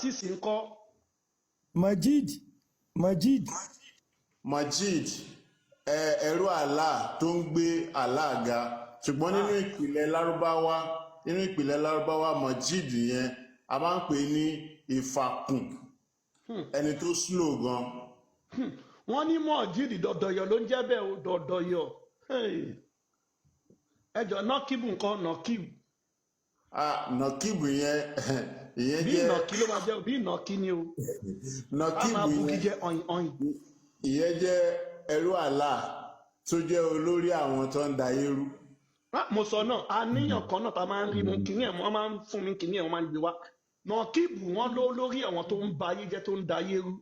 Sísì ńkọ́? Majid, Majid. Majid, ẹrú Allah tó ń gbé Allah ga, ṣùgbọ́n nínú ìpìlẹ̀ Lárúbáwá, nínú ìpìlẹ̀ Lárúbáwá, Majid yẹn, a máa ń pè ní ìfàkùn, ẹni tó slow gan. Wọ́n ní Mọ̀jídì, dọ̀dọ̀yọ̀ ló ń jẹ́ bẹ́ẹ̀ o, dọ̀dọ̀yọ̀. Hey. Ẹ jọ, Nọ́kìbù ńkọ́, Nọ́kìbù? Ah, Nọkìbù yẹn, ìyẹn Bí jẹ́ ìnàkí ló máa jẹ́ o, bí ìnàkí ni o, a máa Nọkìbù bugi yẹn jẹ ọyìn ọyìn. Ìyẹn jẹ́ ẹrú Allah tó jẹ́ olórí àwọn tó ń da eérú. Ah, mo sọ náà, àníyàn kan náà tá a máa ń rí mu kínní ẹ̀, wọ́n máa ń fún mi kínní ẹ̀, wọ́n máa ń gbé wá. Nọ́kìbù, wọn ló lórí àwọn tó ń ba ayé jẹ́, tó ń da ayé rú.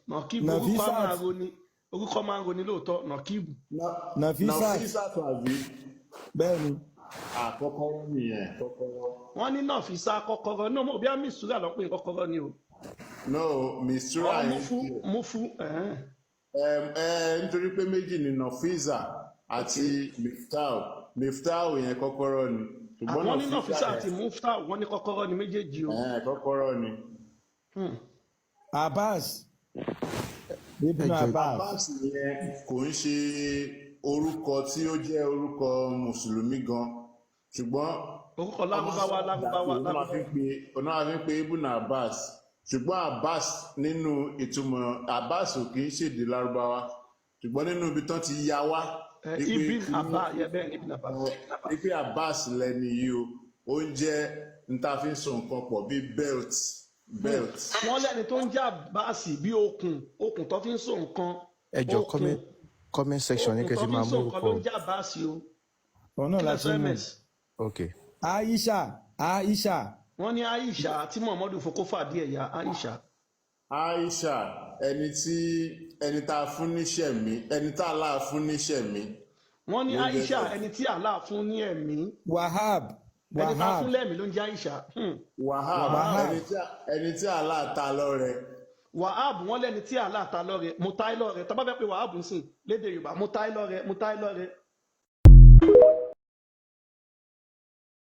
Nọ́kìbù, orúkọ á máa Nafisat. roni, orúkọ máa ń roni lóòótọ́, Nọ́kìbù. Nafisat. Nafisat àbí? Bẹ́ẹ̀ ni. Àkọ́kọ́rọ́ nìyẹn, kọ́kọ́rọ́. Wọ́n ní Nọ́ọ̀fíìsà, kọ́kọ́rọ́ náà, mo bí àmì ìṣúra lọ pé kọ́kọ́rọ́ ni o. No, Mistura Ọ yẹn Mufu, mufu, ẹ̀hẹ́n. Nítorí pé méjì ni Nọfíìsà àti Miftau. Miftau yẹn kọ́kọ́rọ́ ni, ṣùgbọ́n Wọ́n ní Nọfíìsà Nọ́ọ̀fíìsà yẹn àti Mufta, wọ́n ní kọ́kọ́rọ́ ni méjèèjì o. Kọ́kọ́rọ́ ni. Abbas, Ibn Ẹ jọ̀ọ́. Abbas. Abbas yẹn kò ń ṣe orúkọ tí ó jẹ́ orúkọ mùsùlùmí gan, ṣùgbọ́n Orúkọ Lárúbáwá, Lárúbáwá. ọ̀nà máa fi ń pe, ọ̀nà máa fi ń pe Ibn Abbas, ṣùgbọ́n Abbas nínú ìtumọ̀ Abbas ò kì í ṣèdè Lárúbáwá, ṣùgbọ́n nínú ibi tán ti ya wá wípé Ibn Abbas yẹ bẹ́ẹ̀ ni, Ibn Abbas. Wípé Abbas lẹni yìí o, ó ń jẹ́ n ta fi ń so nǹkan pọ̀ bíi belt, belt. Wọ́n lẹ́ni tó ń jẹ́ Abbas, bí okùn, okùn tó fi ń so nǹkan. Ẹ jọ, Okùn comment section ní okùn kẹ́ tó ti fi ń máa so mú nǹkan ló orúkọ. ń jẹ́ Abbas o. Òun náà Kí lẹ láti sọ, mú. ms? Ok. Aisha, Aisha. Wọ́n ní Aisha tí Muhammadu fokó fàdí ẹ̀yà, Aisha. Aisha, ẹni tí ẹni tá a fún níṣẹ́ mi, ẹni tá a láà fún níṣẹ́ mi. Wọ́n ní Ló ń jẹ́ Aisha, bẹ́ẹ̀. ẹni tí Allah fún ní ẹ̀mí. Wahab. Ẹni tá a Wahab. fún lẹ́mí ló ń jẹ́ Aisha. Wahab. Wahab. Ẹni tí Allah ta lọ́rẹ. Wahab, wọ́n lẹ́ni tí Allah ta lọ́rẹ, mo ta ẹ́ lọ́rẹ. Tá bá fẹ́ pé Wahab ń sìn lédè Yorùbá, mo ta ẹ́ lọ́rẹ, mo ta ẹ́ lọ́rẹ.